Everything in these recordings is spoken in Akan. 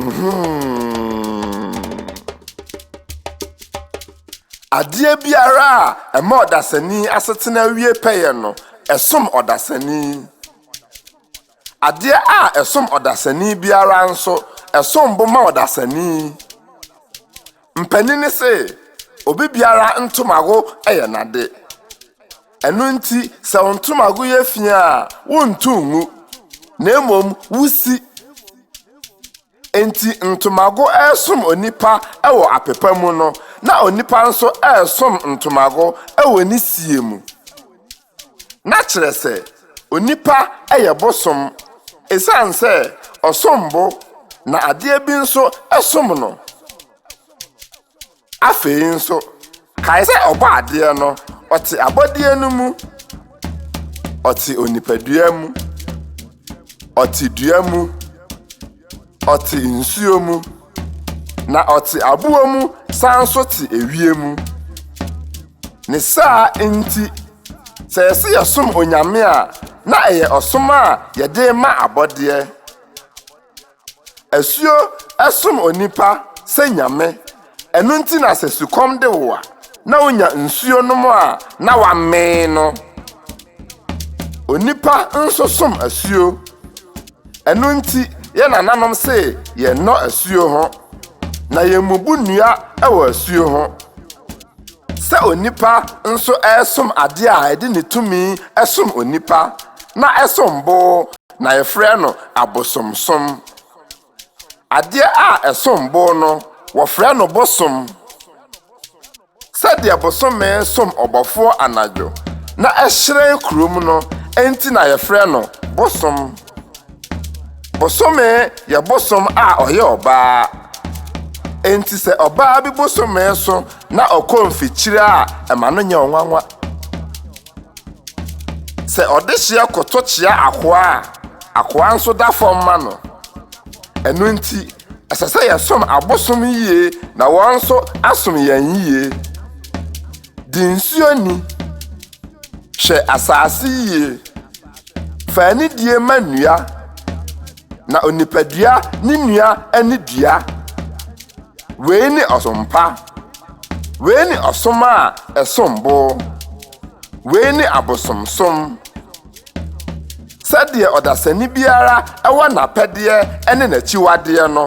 Mhmm. Adeɛ biara a ɛma ɔdasani asetena wie pɛyɛ no, ɛsom ɔdasani. Adeɛ a ɛsom ɔdasani biara nso, ɛsom bo ma ɔdasani. Mpanin se, obi biara ntomago yɛ n'ade. Ɛno nti, sɛ wo ntomago yɛ fi a, wonto ngu, na mmom wusi. Enti ntomago resom onipa wɔ apepa mu no, na onipa nso resom ntomago wɔ ne sie mu. Na kyerɛ sɛ, onipa yɛ bosom esiane sɛ ɔsom bo na adeɛ bi nso som no. Afei nso, kae sɛ Ɔbɔadeɛ no, ɔte abɔdeɛ no mu. Ɔte onipadua mu. Ɔte dua mu. Ɔte nsuo mu. Na ɔte aboɔ mu san nso te ewie mu. Ne saa nti, sɛ yɛse yɛsom Onyame a, na ɛyɛ ɔsom a yɛde rema abɔdeɛ. Asuo som onipa sɛ nyame, ɛno nti na sɛ sukɔm de wo a, na wonya nsuo nom a na woamee no. Onipa nso som asuo, ɛno nti yɛ nananom se yɛnnɔ asuo ho, na yɛmmubu nnua wɔ asuo ho. Sɛ onipa nso resom adeɛ a ɛde ne tumi som onipa na ɛsom bo na yɛfrɛ no abosomsom. Adeɛ a ɛsom bo no, wɔfrɛ no bosom. Sɛdeɛ bosome som ɔbɔfoɔ anadwo na ɛhyerɛn kurom no nti na yɛfrɛ no bosom. Bosome yɛ bosom a ɔyɛ ɔbaa. Enti sɛ ɔbaa bi bosome so na ɔkɔ mfikyire a, ɛma no nyɛ ɔnwanwa. Sɛ ɔdehyeɛ koto kyea akoa a, akoa nso da fam ma no. Ɛno nti, ɛsɛ sɛ yɛsom abosom yie na wɔn nso asom yɛn yie. Di nsuo ni. Hwɛ asase yie. Fa anidie ma nnua, na onipadua ne nnua ne dua. Wei ne ɔsom pa. Wei ne ɔsom a ɛsom bo. Wei ne abosomsom. Sɛdeɛ ɔdasani biara wɔ n'apɛdeɛ ne n'akyiwadeɛ no,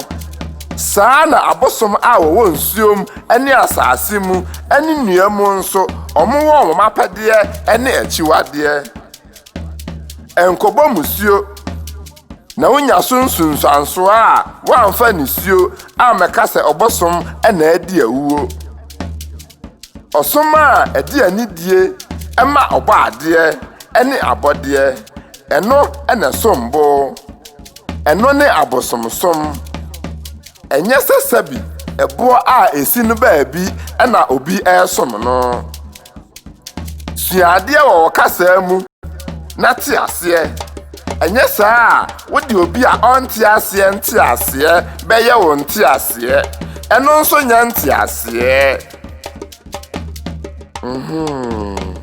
saa ara na abosom a wɔwɔ nsuom ne asase mu ne nnua mu nso, wɔwɔ wɔn apɛdeɛ ne akyiwadeɛ. Nkɔbɔ mmusuo, na wonya so nsunsuansoɔ a woamfa nisuo ammɛka sɛ ɔbosom na adi awuo. Ɔsom a ɛde anidie ma ɔbɔadeɛ ne abɔdeɛ, ɛno na ɛsom bo. Ɛno ne abosomsom. Ɛnyɛ sɛ sɛbi ɛboɔ a ɛsi no baabi na obi resom no. Sua adeɛ wɔ wo kasaa mu na te aseɛ. Ɛnyɛ saa a, wode obi a ɔnte aseɛ nteaseɛ bɛyɛ wo nteaseɛ. Ɛno nso nyɛ nteaseɛ. Mm-hmm.